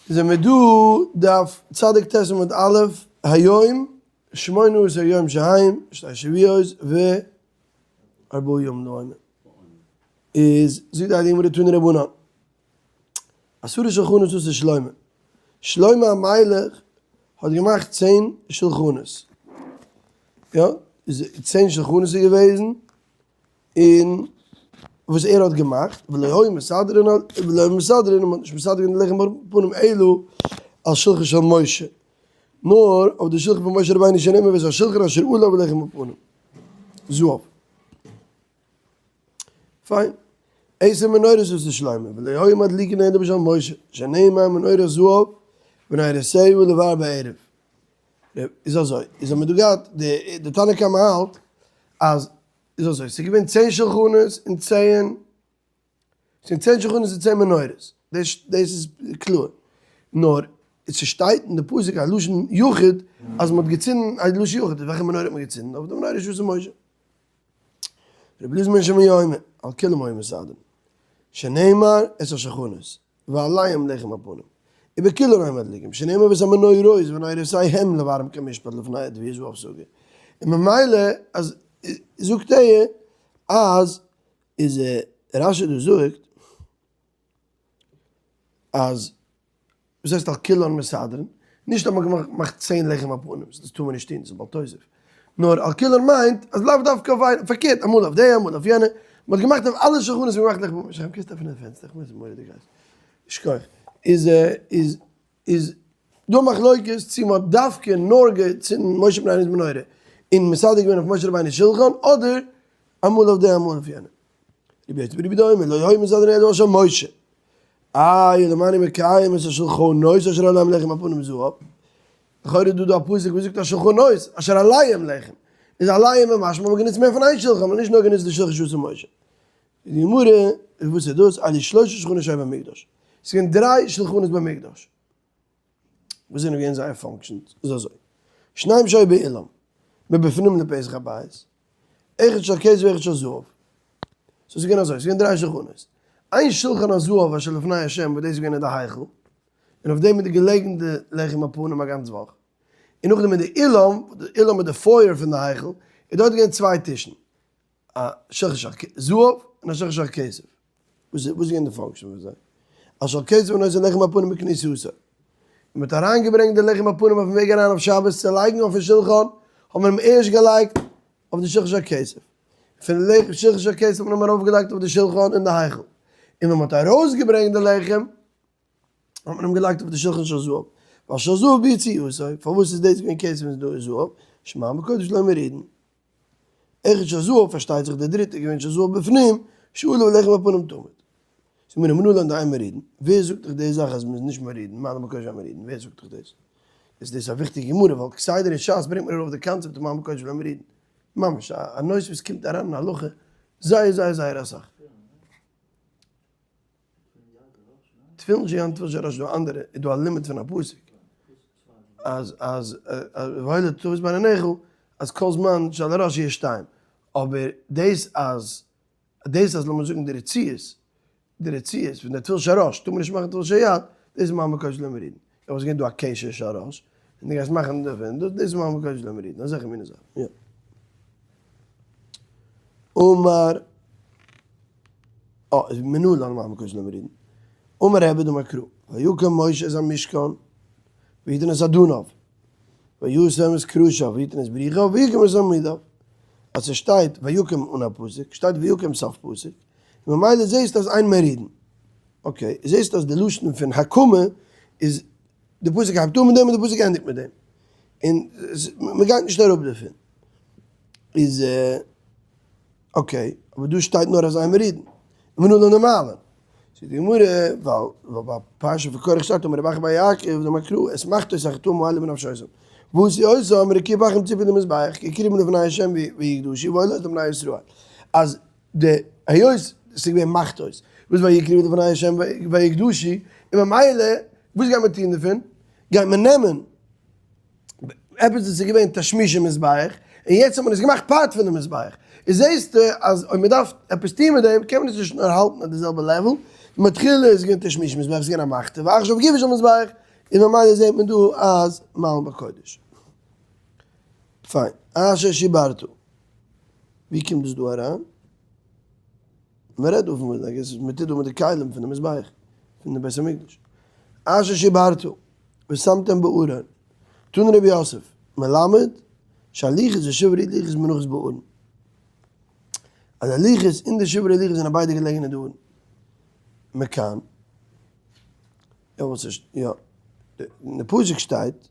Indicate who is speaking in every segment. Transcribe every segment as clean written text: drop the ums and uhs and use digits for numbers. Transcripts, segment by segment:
Speaker 1: זעמיר דא דף צדיק ט' עמוד א', היום שמונה עשר יום שהם שתי שבועות וארבעה ימים לעומר. איז זאגט די הייליגע גמרא תנו רבנן, עשרה שלחנות עשה שלמה, שלמה המלך האט געמאכט 10 שלחנות, יא, איז 10 שלחנות איז געוועזן, און וואס ער האט געמאכט, ולא היו מסדרין ולא היו מסדרין, און מען האט נישט מסדר געווען די לחם הפנים אלא על שלחן של משה, נאר אויף די שלחן פון משה רבינו שנאמר ואת השלחן אשר עליו לחם הפנים, זהב. פיין. עשר מנורות עשה שלמה, ולא היו מדליקין אלא בשל משה, שנאמר מנורת זהב ונרותיה לבאר בערב. איז אזוי, איז האט מען דא געהאט, די תנא קמא האלט אז איז אזוי, ס'איז געווען 10 שלחנות און 10, ס'איז געווען 10 שלחנות און 10 מנורות, דאס דאס איז קלאר, נאר ס'שטייט אין די פסוק א לשון יחיד אז מ'האט געצינדן א לשון יחיד, וועלכע מנורה האט מען געצינדן? אויף די מנורה שעשה משה. רבי אליעזר בן שמעון אומר, על כולם היו מסדרין, שנאמר את השולחנות, ועליהם לחם הפנים, ובכולן היו מדליקים, שנאמר ואת המנורות ונרותיהם לבאר כמשפט לפני עדבי זהב סגור. און ממילא אז זאגט ער אז איז רשי דא זאגט אז וואס הייסט על כולן מסדרין? נישט אז מ'האט געמאכט 10 לחם הפנים, דאס טאר מען נישט טון, דאס איז בל תוסיף. נאר על כולן מיינט אז לאו דווקא אויף איינע, פארקערט אמאל אויף די אמאל אויף יענע, מ'האט געמאכט אויף אלע שולחנות האט מען געמאכט לחם הפנים, שכם קענסט עפענען די פענסטער, כ'מיין ס'איז מורא'דיג הייס. שכוח. איז איז איז דא מחלוקת צו מ'האט דווקא נאר געצינדן משה רבינו'ס מנורה און מסדר געווען אויף משה רבינו'ס שולחן אדער אמאל אויף די אמאל אויף יענע. רבי יוסי ברבי יהודה אומר לא היו מסדרין אלא על של משה. איי ולמה אני מקיים את השולחנות אשר עליהם לחם הפנים זהב. לכאורה איז דא דא א פסוק וואס זאגט השולחנות אשר עליהם לחם. איז עליהם איז משמע מ'האט גענוצט מער פון איין שולחן, מ'האט נישט נאר גענוצט די שולחן שעשה משה. די גמרא, וואס איז דאס? אלו שלושה שולחנות שהיו במקדש. ס'איז געווען דריי שולחנות במקדש. וואס זענען געווען זייער functions? איז אזוי, שניים שהיו באולם, מבפנים לפתח הבית, אחד של כסף ואחד של זהב. so ס'איז געווען אזוי, ס'איז געווען דריי שולחנות. איין שולחן הזהב אשר לפני השם וואס דאס איז געווען אין די היכל, און אויף דעם איז געלעגן די לחם הפנים א גאנץ וואך. און נאכדעם אין די אולם, די אולם איז די foyer פון די היכל, איז דארט געווען צוויי טישן. א שולחן של זהב און א שולחן של כסף. וואס איז געווען די function פון זיי? א של כסף נותן לחם הפנים בכניסתו. און מען האט אריינגעברענגט די לחם הפנים אויפן וועג אריין אויף שבת צו לייגן אויפן שולחן, האט מען אים ערשט געלייגט אויף די שולחן של כסף. פון די שולחן של כסף האט מען אים ארויפגעלייגט אויף די שולחן אין די היכל. און ווען מען האט ארויסגעברענגט די לחם, האט מען אים געלייגט אויף די שולחן של זהב. ווייל של זהב ביציאתו, פארוואס איז דאס געווען כסף און דא איז זהב? שמע בקודש לא מורידין. אחד של זהב פארשטייט זיך די דריטע איז געווען של זהב בפנים, שעליו לחם הפנים תמיד. זאגט מיר מנלן דאין מורידין, ווער זאגט דיך די זאך אז מ'איז נישט מורידין, מעלה בקודש ואין מורידין, ווער זאגט דיך דאס? איז דאס א וויכטיגע גמרא ווייל כסדר אין שס ברענגט מען ארויף די קאנצעפט פון מעלה בקודש ואין מורידין, ממש א נושא וואס קומט אריין אין הלכה זייער זייער זייער אסאך. תפילין של יד תפילין של ראש דא אנדערע איז דא א לימוד פון א פסוק אז אז והיו לטוטפות בין עיניך אז כל זמן שעל הראש יהיו שתיים אבער דאס אז דאס אז לאמיר זאגן די רצועות די רצועות פון די תפילין של ראש טאר מען נישט מאכן תפילין של יד דאס איז מעלה בקודש ולא מורידין אבער עס איז געווען דא א קשר של ראש און דו גייסט מאכן דערפון דאס איז מעלה בקודש ולא מורידין אזעלכע מיני זאכן יא. אמר אה, איז מנא לן מעלה בקודש ולא מורידין. אמר רבי דאמר קרא, ויקם משה את המשכן, ויתן את אדניו, וישם את קרשיו, ויתן את בריחיו, ויקם את עמודיו. אז ס'שטייט ויקם אן א פסוק, שטייט ויקם סוף פסוק, און ממילא זעסטו אז אין מורידין. okay, זעסטו אז די לשון פון הקמה איז, די פסוק הייבט אן מיט דעם און די פסוק ענדיגט מיט דעם. און מ'גייט נישט אראפ דערפון. איז okay, אבער דא שטייט נאר אז אין מורידין. ומנא לן דמעלין. זאגט די גמרא, ווייל ביי פרשה פון קרח שטייט אמר רב אחא בר יעקב דאמר קרא את מחתות החטאים האלה בנפשותם. ועשו אותם רקיע פחים ציפוי למזבח כי הקריבום לפני השם ויקדשו ועולות לבני ישראל. אז די היות ס'איז געווען מחתות וואס ויקריבו לפני השם ויקדשו, און ממילא וואס גייט מען טון דערפון? גייט מען נעמען עפעס וואס איז געווען תשמישי מזבח, און יעצט האט מען עס געמאכט part פון די מזבח. איז זעסטו אז אויב מען דארף עפעס טון מיט דעם, קען מען עס נישט נאר האלטן אויף די זעלבע level. מתחילה איז געווען תשמיש מזבח איז געווען א מחתה ועכשיו גופו של מזבח און ממילא זעט מען דא אז מעלין בקודש. פיין. אשר שיברת. ווי קומט דאס דא אריין? מען רעדט דא פון I guess מען טוט דא מיט די כלים פון די מזבח פון די בית המקדש. אשר שיברת ושמתם בארון. תנא רבי יוסף, מלמד שהלוחות ושברי לוחות מונחות בארון. אז די לוחות און די שברי לוחות זענען ביידע געלעגן אין די ארון. מכאן, יא וואס איז, יא, אין די פסוק שטייט,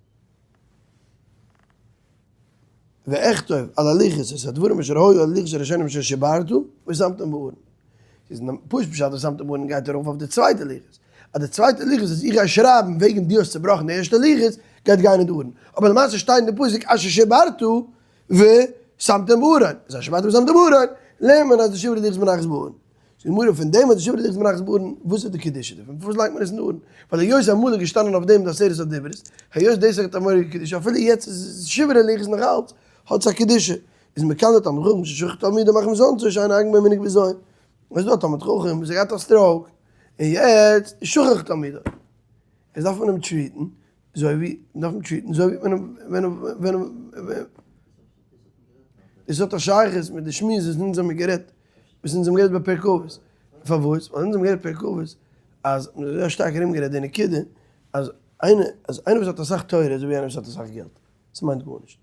Speaker 1: ואכתוב על הלוחות את הדברים אשר היו על הלוחות הראשונים אשר שברת ושמתם בארון. איז פשוט פשט ושמתם בארון גייט ארויף אויף די צווייטע לוחות. אז די צווייטע לוחות וואס איך גיי שרייבן וועגן דו האסט צובראכן די ערשטע לוחות גייט גיין אין די ארון. אבער למעשה שטייט אין די פסוק אשר שברת ושמתם בארון. איז אשר שברת ושמתם בארון לערנט מען אז די שברי לוחות מונחת בארון. זאגט די גמרא פון דעם אז די שברי לוחות מונחת בארון וואס איז די קדושה דערפון? פארוואס לייגט מען עס אין די ארון? ווייל היות אמאל איז געשטאנען אויף דעם די עשרת הדיברות, היות דאס האט א מורא'דיגע קדושה אפילו יעצט איז שברי לוחות נאך אלץ האט עס א קדושה, איז מכאן דער תלמיד חכם ששכח תלמידו מחמת אונסו שאין נוהגין בו מנהג בזיון. איז דא א תלמיד חכם וואס האט געהאט א stroke און יעצט איז שכח תלמידו, איז דארף מען אים treat ן אזוי ווי מ'דארף אים treat ן אזוי ווי ווען ווען ווען עס האט א שייכות מיט די שמועס וואס אונז האמיר גערעדט וואס אונז האבן גערעדט ביי פרק אבות, פארוואס? ווייל אונז האבן גערעדט פרק אבות אז מ'האט זייער שטארק ארום גערעדט די נקודה אז איינער אז איינער וואס האט אסאך תורה איז אזוי ווי איינער וואס האט אסאך געלט, ס'מיינט גארנישט,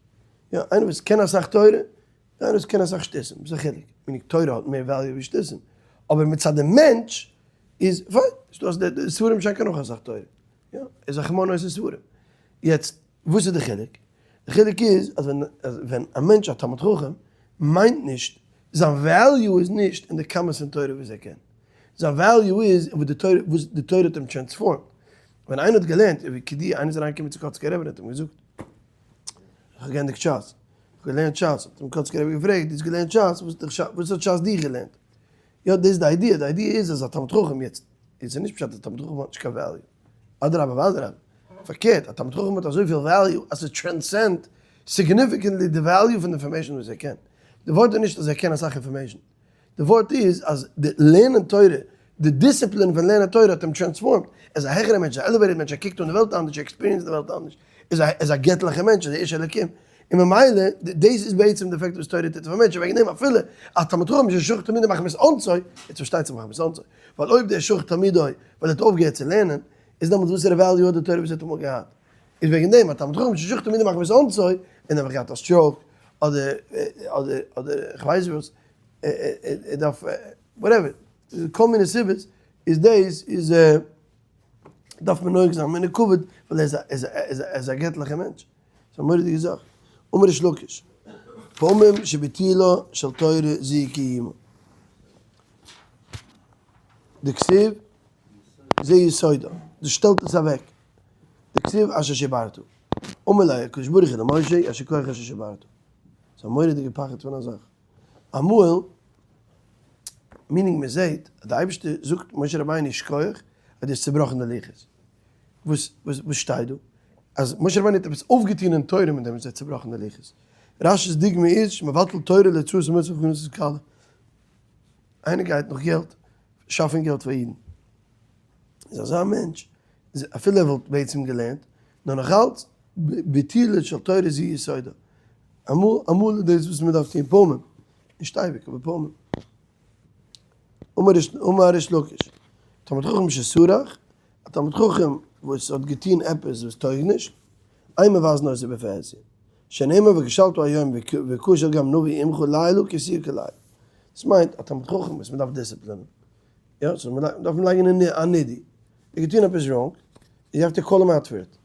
Speaker 1: יא איינער וואס קען אסאך תורה און איינער וואס קען אסאך שטותים, וואס איז די חילוק? meaning תורה האט מער value ווי שטותים, אבער מצד די מענטש איז פיין, ס'דא די ספרים שענקען אויך אסאך תורה, יא, איז א חמור נושא ספרים. יעצט וואס איז די חילוק? די חילוק איז אז ווען ווען א מענטש א תלמיד חכם מיינט נישט, זיין value איז נישט אין די כמות פון תורה וואס ער קען, זיין value איז אין וואס די תורה וואס די תורה האט אים transformed. ווען איינער האט געלערנט, ווי כדי איינער איז אריינגעקומען צו קאצקער רבי און האט אים געזאגט, איך האב געענדיגט שס, איך האב געלערנט שס, האט אים קאצקער רבי געפרעגט, דו האסט געלערנט שס, וואס האט שס דיך געלערנט? יא דאס איז די idea, די idea איז אז א תלמיד חכם יעצט, איז נישט פשט אז תלמיד חכם האט נישט קיין value, אדרבה ואדרבה, פארקערט א תלמיד חכם האט אזויפיל value אז ס'איז transcend significantly די value פון די information וואס ער קען, די ווארט איז נישט אז ער קען אסאך information, די ווארט איז אז די לערנען תורה, די דיסציפלין פון לערנען תורה האט אים transformed, ער איז א העכערע מענטש, א elevated מענטש, ער קוקט אן די וועלט אנדערש, ער experience ט די וועלט אנדערש, ער איז א געטליכע מענטש, ער איז א איש אלקים, און ממילא דאס איז בעצם די fact וואס תורה טוט פאר מענטשן, וועגן דעם אפילו א תלמיד חכם ששכח תלמידו מחמת אונסו, יעצט פארשטייט זיך מחמת אונסו, ווייל אויב דער שכח תלמידו ווייל ער האט אויפגעהערט צו לערנען, איז דעמאלטס וואסערע value האט די תורה וואס ער האט אמאל געהאט? איז וועגן דעם א תלמיד חכם ששכח תלמידו מחמת אונסו, און ער האט געהאט א stroke, אדער אדער אדער כ'ווייס וואס, ער דארף whatever, כל מיני סיבות, איז דאס איז דארף מען נוהג זיין מנהג כבוד, ווייל ער איז א איז א געטליכער מענטש. ס'איז א מורא'דיגע זאך. אמר ריש לקיש, פעמים שביטולה של תורה זו קיומה. דכתיב זה יסודה, דאס שטעלט עס אוועק. דכתיב אשר שברת. אמר ליה הקדוש ברוך הוא למשה, יישר כח אשר שברת. ס'איז א מורא'דיגע פחד פון א זאך. אמאל, meaning מען זעט אז די אייבערשטער זאגט משה רבינו יישר כח אז דו האסט צובראכן די לוחות. וואס וואס שטייט דא? אז משה רבינו האט עפעס אויפגעטון אין תורה מיט דעם וואס ער האט צובראכן די לוחות. רש"י'ס דוגמא איז שמבטל תורה להוצאת מצוה והכנסת כלה. איינער גייט נאך געלט, שאפן געלט פאר אידן. איז אזא מענטש, אפילו ער וואלט בעצם געלערנט, נאר נאכאלץ, ביטולה של תורה זו יסודה. אמאל אמאל איז דאס וואס מען דארף טון פעמים, נישט אייביג אבער פעמים. אמר ריש לקיש, תלמיד חכם שסרח, א תלמיד חכם וואס האט געטון עפעס וואס טויג נישט, אין מבזין אותו בפרהסיא, שנאמר וכשלת היום וכשל גם נביא עמך לילה כי תהיה כלילה. דאס מיינט א תלמיד חכם וואס מען דארף דיסציפלינען, יא, so מען דארף אים לייגן אין א נידוי, ער האט געטון עפעס wrong, you have to call him out for it,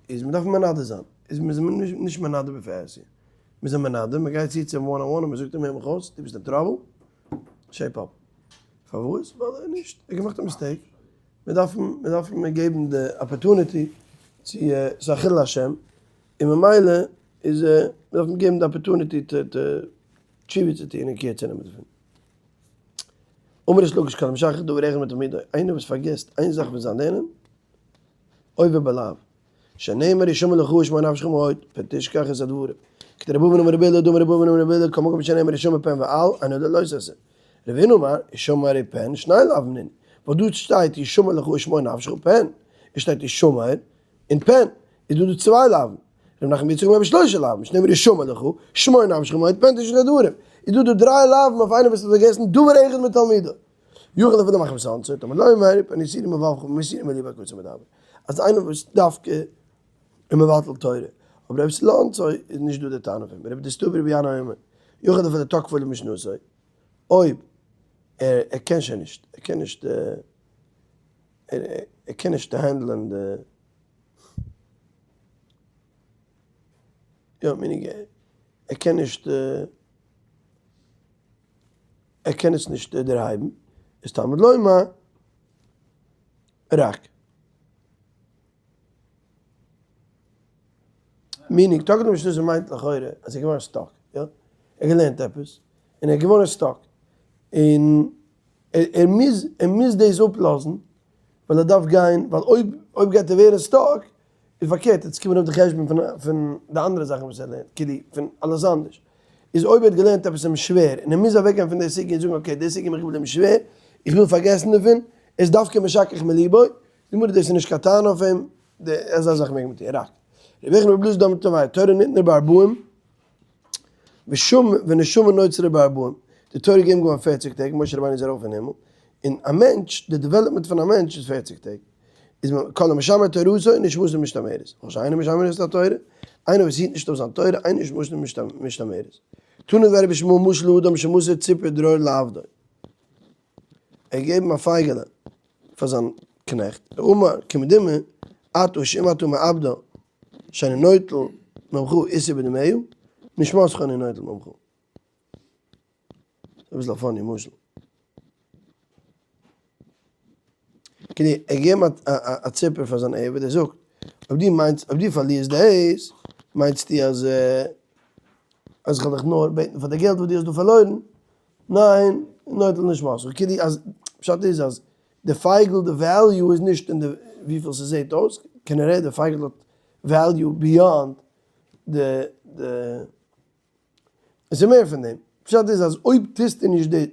Speaker 1: איז מען דארף אים מנדה זיין, איז מען איז אים נישט מנדה בפרהסיא, מען איז אים מנדה, מען גייט צו צו אים one on one און מען זאגט אים הער מיך אויס, דו ביסט אין trouble, shape up. פארוואס? ווייל ער נישט, ער האט געמאכט א mistake, מען דארף אים, מען דארף אים געבן די opportunity צו, ס'איז א חילול השם, און ממילא איז מען דארף אים געבן די opportunity צו תשובה צו טון און קעיר צו נעמען דערפון. אמר ריש לקיש כל המשכח דבר אחד מתלמודו, איינער וואס פארגעסט איין זאך פון זיין לערנען, עובר בלאו. שנאמר השמר לך ושמור נפשך מאוד, פן תשכח את הדברים. כדרבי אבהו אמר רבי אילעא דאמר רבי אבהו אמר רבי אילעא כל מקום שנאמר השמר פן ואל, אינו אלא לא תעשה. רב הונא אמר, השמר ופן, שני לאווין נינהו. ווייל דא שטייט הישמר לך ושמור נפשך פן, עס שטייט הישמר און פן, איז דא דא צוויי לאווין, ר' נחמן יצחק אומר בשלושה לאווין, שנאמר הישמר לך, שמור נפשך ומועד פן תשנה דברים, איז דא דא דריי לאווין אויף איינער וואס האט פארגעסן דבר אחד מתלמודו. יכול אפילו מחמת אונסו, תלמוד לומר, פן יסירו מלבבך ומסירו מלבך כבוד מדבר. אז איינער וואס דווקא איז מבטל תורה, אבער אויב ס'איז לאונסו איז נישט דא די טענה פון רבי דוסתאי ברבי ינאי אומר, יכול אפילו תקפו למשנתו, אויב ער ער קען שוין נישט, ער קען נישט ער קען נישט handle ען די, יא meaning ער קען נישט ער קען עס נישט דערהייבן, איז תלמוד לומר רק. meaning, תקפו למשנתו מיינט לכאורה אז ער איז געווארן stuck, יא? ער האט געלערנט עפעס, און ער איז געווארן stuck, און ער מוז, ער מוז דאס אפלאזן, ווייל ער דארף גיין, ווייל אויב, אויב גייט ער ווערן stuck, איז פארקערט, עס קומען אויף די חשבון פון פון די אנדערע זאכן וואס ער לערנט, כאילו פון אלעס אנדערש. איז אויב ער האט געלערנט עפעס אים שווער, און ער מוז אוועקגיין פון די סוגיא און זאגן okay, די סוגיא איז מיך געבליבן שווער, איך וויל פארגעסן דערפון, איז דווקא משכח מליבו, די גמרא דאס איז נישט קיין טענה אויף אים, די אזא זאך מעג מען טון, רק רבי יוחנן בן אלעזר דאמר תרווייהו, תורה ניתנה בארבעים ושום ונשמה נוצרה בארבעים, די תורה איז געגעבן געווארן פערציג טעג, משה רבינו איז ארויף אין הימל, און א מענטש, די development פון א מענטש איז פערציג טעג, איז מען כל המשמר תורתו נשמתו משתמרת, כל שאינו משמר את התורה, איינער וואס היט נישט אויף זיין תורה, אין נשמתו משתמרת. תנא דבי רבי ישמעאל משל לאדם שמסר ציפור דרור לעבדו. ער האט געגעבן א פייגעלע פאר זיין קנעכט, ואמר כמדומה אתה שאם אתה מאבדה שאני נוטל ממך איסור בדמיה, נשמתך אני נוטל ממך. אביסל א funny משל. כאילו ער האט געגעבן א ציפור פאר זיין עבד, ער זאגט, אויב דו מיינסט, אויב דו פארלירסט דאס, מיינסטו אז אז איך וועל דיך נאר בעטן פאר די געלט וואס דו האסט דא פארלוירן, ניין, נוטל נשמתך, כאילו אז, פשט איז אז די פייגל די value איז נישט אין די וויפיל ס'זעהט אויס, כנראה די פייגל האט value beyond די די, עס איז מער פון דעם, פשט איז אז אויב טוסטו נישט די,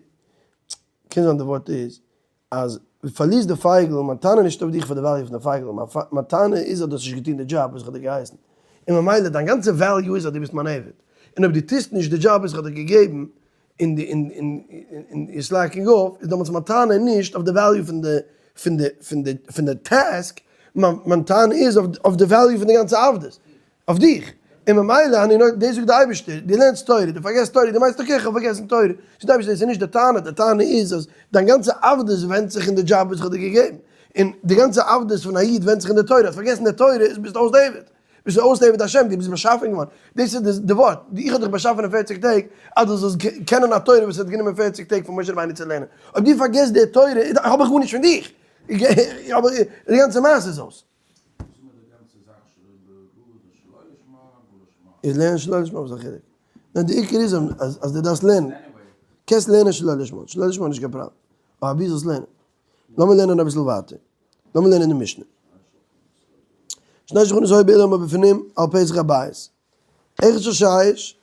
Speaker 1: קען זיין די ווארט איז אז דו פארלירסט די פייגל, מיין טענה איז נישט אויף דיך פאר די value פון די פייגל, מיין טענה איז אז דו האסט נישט געטון די דזשאב וואס איך האב דיר געהייסן, און ממילא דיין גאנצע value איז אז דו ביסט מיין עבד, און אויב דו טוסט נישט די דזשאב וואס איך האב דיר געגעבן, און די און און און you're slacking off, איז דעמאלטס מיין טענה נישט אויף די value פון די פון די פון די פון די task, מיין מיין טענה איז אויף די value פון די גאנצע עבדות. אויף דיך, און ממילא אני נוטל, דאס זאגט די אייבערשטער, דו לערנסט תורה, דו פארגעסט תורה, דו מיינסט okay איך האב פארגעסן תורה, זאגט די אייבערשטער דאס איז נישט די טענה, די טענה איז אז דיין גאנצע עבדות ווענדט זיך אין די דזשאב וואס איך האב דיר געגעבן, און די גאנצע עבדות פון א איד ווענדט זיך אין די תורה, האסט פארגעסן די תורה איז ביסט אויס עבד, ביסט אויס עבד השם, דו ביסט באשאפן געווארן, דאס איז די ווארט, איך האב דיך באשאפן אין פערציג טעג אז דו זאלסט קענען א תורה וואס האט גענומען פערציג טעג פון משה רבינו צו לערנען, אויב דו פארגעסט די תורה האב איך גארנישט פון דיך, די גאנצע מעשה איז אויס. איז לערנען שלא לשמה וואס איז א חילוק? ניין די עיקר איז אז אז די דארפסט לערנען. קענסט לערנען שלא לשמה, שלא לשמה איז נישט קיין פראבלעם. אבער אבי זאלסט לערנען. לאמיר לערנען אביסל ווייטער. לאמיר לערנען די משנה. שני שולחנות היו באולם ובפנים על פתח הבית. אחד של שיש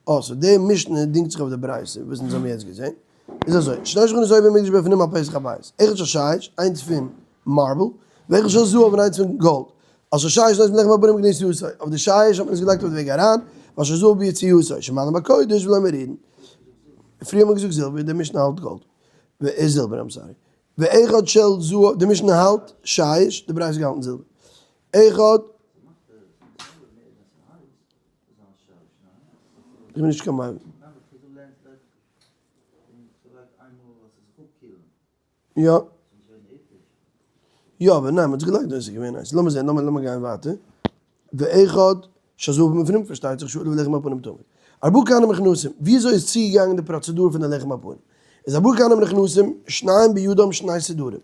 Speaker 1: אה, so די משנה דינגט זיך אויף די ברייתא וואס אונז האבן יעצט געזען, איז אזוי, שני שולחנות היו במקדש בפנים על פתח הבית, אחד של שיש, איינס פון marble, ואחד של זהב און איינס פון גאלד, על של שיש נותנים לחם הפנים בכניסתו, אויף די שיש האט מען עס געלייגט אויף די וועג אריין, ועל של זהב ביציאתו, שמעלין בקודש ולא מורידין. פריער האט מען געזאגט זילבער, די משנה האלט גאלד. זילבער, I'm sorry. ואחד של זהב, די משנה האלט שיש, די ברייתא האט געהאלטן זילבער. אחד. איך בין נישט קיין מבין. יא. יא אבער ניין מ'האט עס געלייגט ווען עס איז געווען הייס. לאמיר זען לאמיר לאמיר גיין ווייטער. ואחד של זהב מבפנים פארשטייט זיך שעליו לחם הפנים תמיד. ארבעה כהנים נכנסים. וויאזוי איז צוגעגאנגען די פראצעדור פון די לחם הפנים? איז ארבעה כהנים נכנסים שניים בידם שני סדרים.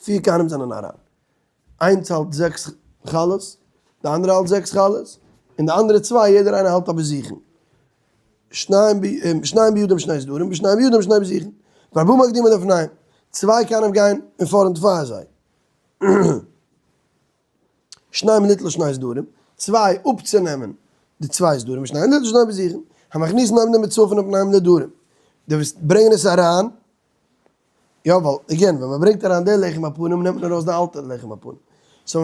Speaker 1: פיר כהנים זענען אריין. איינס האלט זעקס חלות, די אנדערע האלט זעקס חלות, און די אנדערע צוויי יעדער איינער האלט א בזיכין. שניים בידם שני סדרים, ושניים בידם שני בזיכין. וארבעה מקדימין לפניהם, צוויי כהנים גייען אין פארנט פאר זיי. שניים ליטול שני סדרים, צוויי אפצונעמען די צוויי סדרים, ושניים ליטול שני בזיכין. המכניסין עומדים בצפון ופניהם לדרום, די וואס ברענגען עס אריין. יא, ווייל again, ווען מען ברענגט אריין די לחם הפנים נעמט מען ארויס די אלטע לחם הפנים. so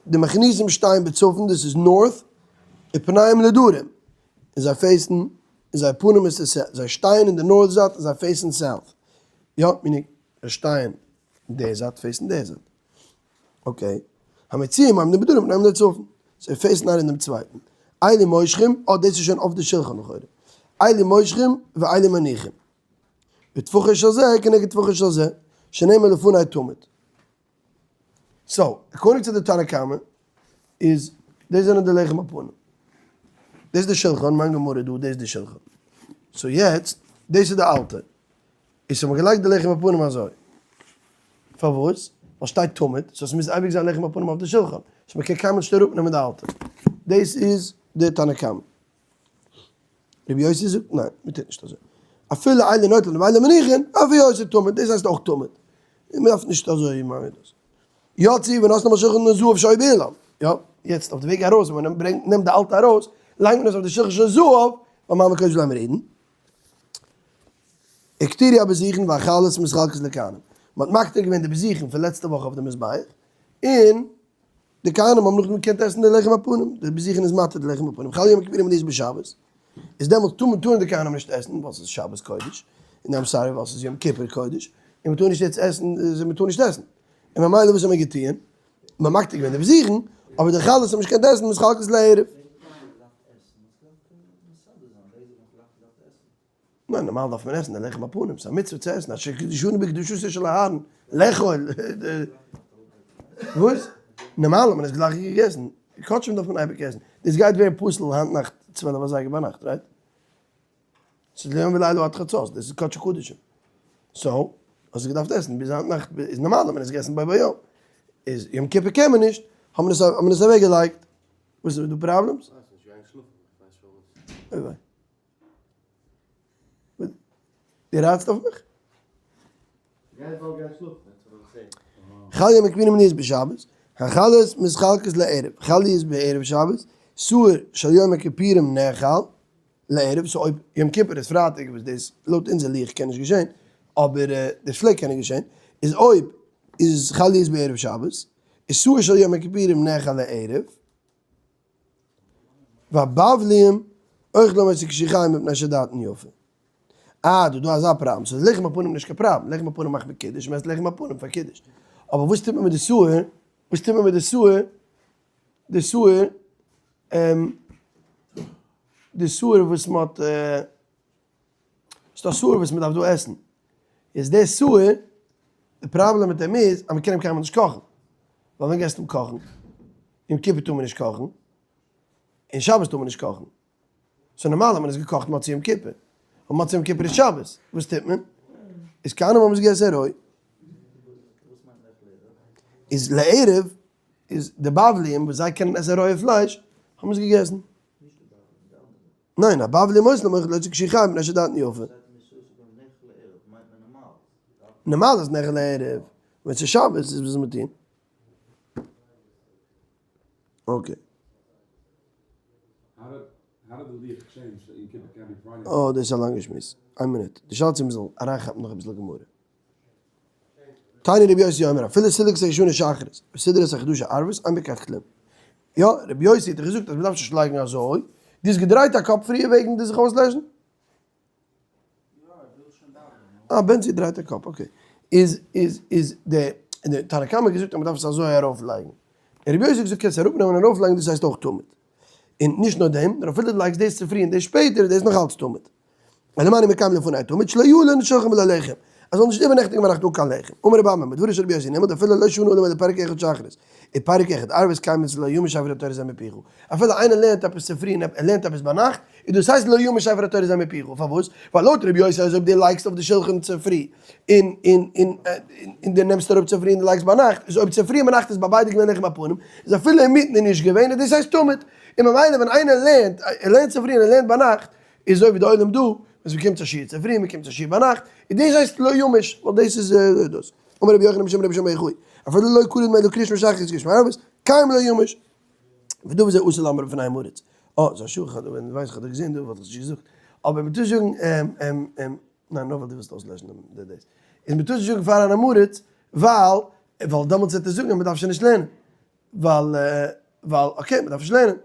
Speaker 1: די מכניסים שטייען בצפון, דאס איז north, ופניהם לדרום, און זיי face ן, און זייער פנים איז צו south, זיי שטייען אין די north זייט און זיי face ן south. יא, meaning זיי שטייען די זייט face ן די זייט. okay. המוציאים עומדים בדרום ופניהם לצפון. זיי face ן איינער דעם צווייטן. אלו מושכים, אה דאס איז שוין אויף די שולחן לכאורה. אלו מושכים ואלו מניחים. וטפחו של זה כנגד טפחו של זה, שנאמר לפני תמיד. so, according to די תנא קמא, איז דאס זענען די לחם הפנים. דאס איז די שולחן, מיין גמרא דא, דאס איז די שולחן. so יעצט, דאס איז די אלטע. איז האט מען געלייגט די לחם הפנים אזוי. פארוואס? ווייל שטייט תמיד, so עס מוז אייביג זיין לחם הפנים אויף די שולחן. so מען קען קיינמאל נישט אראפנעמען די אלטע. דאס איז די תנא קמא. רבי יוסי זאגט ניין, מען טוט נישט אזוי. אפילו אלו נוטלין ואלו מניחין, אף הוא עושה תמיד, דאס הייסט אויך תמיד. מען דארף נישט אזוי מאכן דאס. יצאו ונתנם על שולחן זהב שהיה באולם. יא, יעצט אויף די וועג ארויס, ווען מען ברענגט נעמט די אלטע ארויס, לייגט מען עס אויף די שולחן של זהב, ווייל מאמר קודש בלייבן רעדן. הקטירו הבזיכין והחלות מתחלקות לכהנים. מען האט מקטיר געווען די בזיכין פון לעצטע וואך אויף די מזבח, און די כהנים האבן נאכדעם געקענט עסן די לחם הפנים, די בזיכין איז מתיר די לחם הפנים, חל יום הכיפורים להיות בשבת, איז דעמאלטס טאר מען טארן די כהנים נישט עסן ווייל ס'איז שבת קודש, און I'm sorry ווייל ס'איז יום כיפור קודש, און מ'טאר נישט יעצט עסן, מ'טאר נישט עסן, און ממילא וואס האט מען געטוען? מ'האט מקטיר געווען די בזיכין, אבער די חלות האט מען נישט געקענט עסן, מתחלקות לערב. ניין, נארמאל דארף מען עסן די לחם הפנים, ס'איז א מצוה צו עסן, אשר קדשנו בקדושתו של אהרן, לאכול. וואס? נארמאל האט מען עס גלייך געגעסן, קדשים דארף מען אייביג עסן, דאס גייט ווערן פסול היינט נאכט 12 אזייגער ביינאכט, right? ס'איז ליום ולילה עד חצות, דאס איז קדשי קדשים. so, האסט עס געדארפט עסן ביז היינט נאכט, איז נארמאל האט מען עס געגעסן בו ביום. איז יום כיפור קען מען נישט, האט מען עס האט מען עס אוועקגעלייגט. וואס איז דא problems? אוי וויי. דו רייצט אויף מיך? חל יום הכיפורים להיות בשבת, החלות מתחלקות לערב, חל להיות בערב שבת, שעיר של יום הכיפורים נאכל לערב, so אויב יום כיפור איז פרייטאג וואס דאס לויט אונזער לוח קען נישט געשען, אבער דאס פלעגט קענען געשען, איז אויב איז חל להיות בערב שבת, איז שעיר של יום הכיפורים נאכל לערב. והבבלים אוכלים אותו כשהוא חי מפני שדעתן יפה. אה, דא דא אזא פראבלעם, ס'איז לחם הפנים נישט קיין פראבלעם, לחם הפנים מאכט מען קידוש, מ'עסט לחם הפנים פאר קידוש. אבער וואס טוט מען מיט די שעיר? וואס טוט מען מיט די שעיר? די שעיר, די שעיר וואס מ'האט, ס'דא שעיר וואס מ'דארף דא עסן. איז די שעיר, די פראבלעם מיט אים איז אז מ'קען אים קיינמאל נישט קאכן. ווייל ווען גייסטו אים קאכן? יום כיפור טאר מען נישט קאכן, און שבת טאר מען נישט קאכן. so נארמאל האט מען עס געקאכט מוצאי יום כיפור, און מוצאי יום כיפור איז שבת, וואס טוט מען? איז כהנים האבן עס געגעסן רוי. איז לערב, איז די בבליים וואס זיי קענען עסן רויע פלייש, האבן עס געגעסן. ניין, הבבלים אוכלים אותו כשהוא חי מפני שדעתן יפה. נארמאל איז נאכל לערב, ווען ס'איז שבת איז וואס זאל מען טון? okay. אה, דאס איז א לאנגע שמועס. איין מינוט. די שאלה צו מ'זאל אריינכאפן נאך אביסל גמרא. תניא רבי יוסי אומר, אפילו סילק הישנה שחרית, וסידר את החדשה ערבית, אין בכך כלום. יא, רבי יוסי האט דאך געזאגט אז מ'דארף נישט לייגן אזוי. דו האסט געדרייט א קאפ פריער וועגן די זיך אויסלעשן? אה, בנצי דרייט א קאפ, okay. איז, איז, איז די, די תנא קמא האט געזאגט אז מ'דארף עס אזוי ארויפלייגן. און רבי יוסי האט געזאגט קענסט אראפנעמען און ארויפלייגן דאס הייסט אויך תמיד. און נישט נאר דעם, נאר אפילו דו לייגסט דאס צופרי און דאס שפעטער איז דאס נאך אלץ תמיד. אלא מה אני מקיים לפני תמיד שלא ילין שולחן בלא לחם. ער זאל נישט איבערנעכטיגן ביינאכט אן קיין לחם. אמר רבי אמי, מדבריו של רבי יוסי נלמד אפילו לא שנה אלא פרק אחד שחרית. ופרק אחד ערבית קיים אצלו לא ימוש ספר התורה הזה מפיך. אפילו איינער לערנט עפעס צופרי און ער לערנט עפעס ביינאכט, איז דאס הייסט לא ימוש ספר התורה הזה מפיך. פארוואס? ווייל לויט רבי יוסי אז אויב דו לייגסט אויף די שולחן צופרי און און און און דו נעמסט אראפ צופרי און דו לייגסט ביינאכט, איז אויב צופרי און ביינאכט איז ביי ביידע געווען לחם הפנים, איז אפילו אינמיטן איז נישט געווען, איז דאס הייסט תמיד. און ממילא ווען איינער לערנט, ער לערנט צופרי און ער לערנט ביינאכט, איז אזוי ווי די עולם דא, וואס מ'קומט צו שיעור צופרי און מ'קומט צו שיעור ביינאכט, איז דאס הייסט לא ימוש, ווייל דאס איז דאס. אמר רבי יוחנן בשם רבי שמעון בר יוחאי, אפילו לא קרא אלא קריאת שמע שחרית קריאת שמע ערבית, קיים לא ימוש. ודבר זה אסור לאומרו בפני עם הארץ. אה, ס'איז א שאד, כ'האב ווען ווייס איך האב דיר געזען דא וואלט איך עס נישט געזאגט. אבער מ'טאר זאגן ניין, נאר ווייל דו ווילסט אויסלעשן דעם דאס. איז מ'טאר נישט זאגן פאר אן עם הארץ, ווייל ווייל דעמאלטס וועט ער זאגן אז מ'דארף שוין נישט לערנען, ווייל ווייל okay מ'דארף נישט לערנען,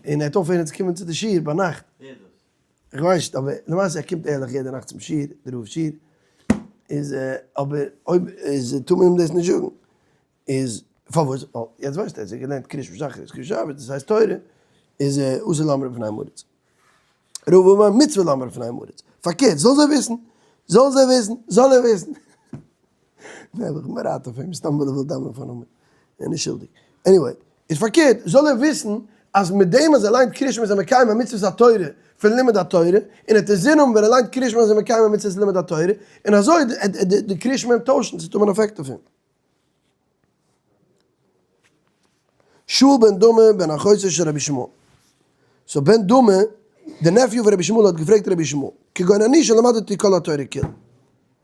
Speaker 1: און ער וועט אויפהערן צו קומען צו די שיעור ביינאכט.
Speaker 2: ווער איז דאס?
Speaker 1: איך ווייס נישט אבער למעשה ער קומט ערליך יעדע נאכט צום שיעור, די רב שיעור, איז אבער אויב איז טאר מען אים דאס נישט זאגן, איז פארוואס? ווייל יעצט ווייסט ער אז ער האט געלערנט קריאת שמע שחרית קריאת שמע דאס הייסט תורה, איז אסור לאמר בפני עם הארץ. רבא אמר מצוה לאמר בפני עם הארץ. פארקערט, זאל זיי וויסן, זאל זיי וויסן, זאל ער וויסן. נעבעך, מען רייט אויף אים, סתם ווייל ער וויל דאווענען פארן עמוד. ער איז נישט שולדיג. anyway, איז פארקערט, זאל ער וויסן אז מיט דעם אז ער ליינט קריאת שמע איז ער מקיים א מצוות התורה פון לימוד התורה, און ער האט אינזין האבן ווען ער ליינט קריאת שמע אז ער איז מקיים א מצוות לימוד התורה, און אזוי די קריאת שמע אים טוישן, ס'וועט האבן אן עפעקט אויף אים. שאול בן דמא בן אחותו של רבי ישמעאל. so בן דמא, די nephew פון רבי ישמעאל האט געפרעגט רבי ישמעאל, כגון אני שלמדתי כל התורה כולה.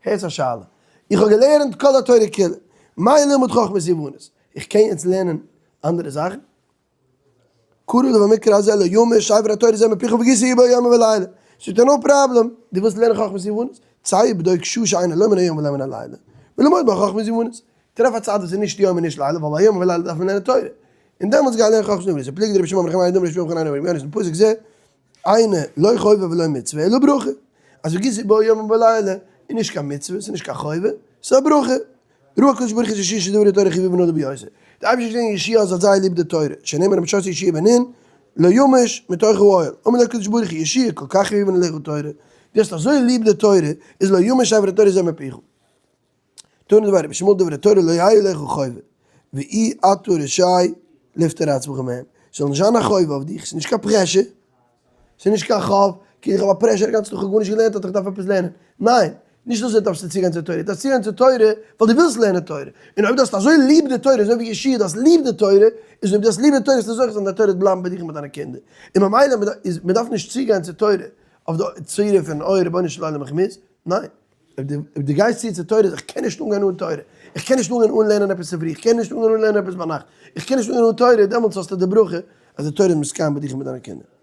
Speaker 1: הערטס א שאלה. איך האב געלערנט כל התורה כולה. מה ללמוד חכמת יוונית? איך קען יעצט לערנען אנדערע זאכן? קרא לבמקרא הזה לא ימוש ספר התורה זה מפיך והגית בו יומם ולילה. זאגט ער no problem, דו ווילסט לערנען חכמת יוונית? צא בדוק שעה שאינה לא מן היום ולא מן הלילה, ולמוד בה חכמת יוונית. טרעף א צייט וואס איז נישט יום און נישט לילה, ווייל ביי יום ולילה דארף מען לערנען תורה. און דעמאלטס גיי לערן חכמת יוונית. ופליגא דרבי שמעון בר חנינא דאמר רבי שמעון בר חנינא אמר רבי יונתן פסוק זה אינו לא חובה ולא מצוה אלא ברכה. אז והגית בו יומם ולילה איז נישט קיין מצוה, ס'איז נישט קיין חובה, ס'איז א ברכה. ראה הקדוש ברוך הוא את יהושע שדברי תורה חביבין עליו ביותר. די אייבערשטער האט געזען יהושע אז האט זייער ליב די תורה, שנאמר ומשרתו יהושע בן נון, לא ימוש מתוך האוהל. אמר לו הקדוש ברוך הוא יהושע כל כך חביבין עליך תורה, דו האסט אזוי ליב די תורה, איז לא ימוש ספר התורה הזה מפיך. תנא דבי רבי ישמעאל דברי תורה לא יהיו עליך חובה, ואי אתה רשאי לפטור עצמך מהם. ס'זאל נישט זיין א חובה אויף דיך, ס'איז נישט קיין pressure, ס'איז נישט קיין חוב, כאילו איך האב א pressure א גאנצן טאג, איך האב גארנישט געלערנט אדער איך דארף עפעס לערנען. ניין, נישט אזוי דארפסטו צוגיין צו תורה, דו דארפסט צוגיין צו תורה ווייל דו ווילסט לערנען תורה, און אויב דו האסט אזוי ליב די תורה אזוי ווי יהושע דו האסט ליב די תורה, איז אויב דו האסט ליב די תורה וועסטו זוכה זיין די תורה וועט בלייבן ביי דיך און ביי דיינע קינדער, און ממילא איז מען דארף נישט צוגיין צו תורה אויף די צורה פון אוי רבונו של עולם איך מוז, ניין, אויב דו גייסט צו צו תורה איך קען נישט אנגיין אן תורה, איך קען נישט אנגיין אן לערנען עפעס צופרי, איך קען נישט אנגיין אן לערנען עפעס ביינאכט, איך קען נישט אנגיין אן תורה, דעמאלטס האסטו די ברכה אז די תורה איז מתקיים ביי דיך און ביי דיינע קינדער.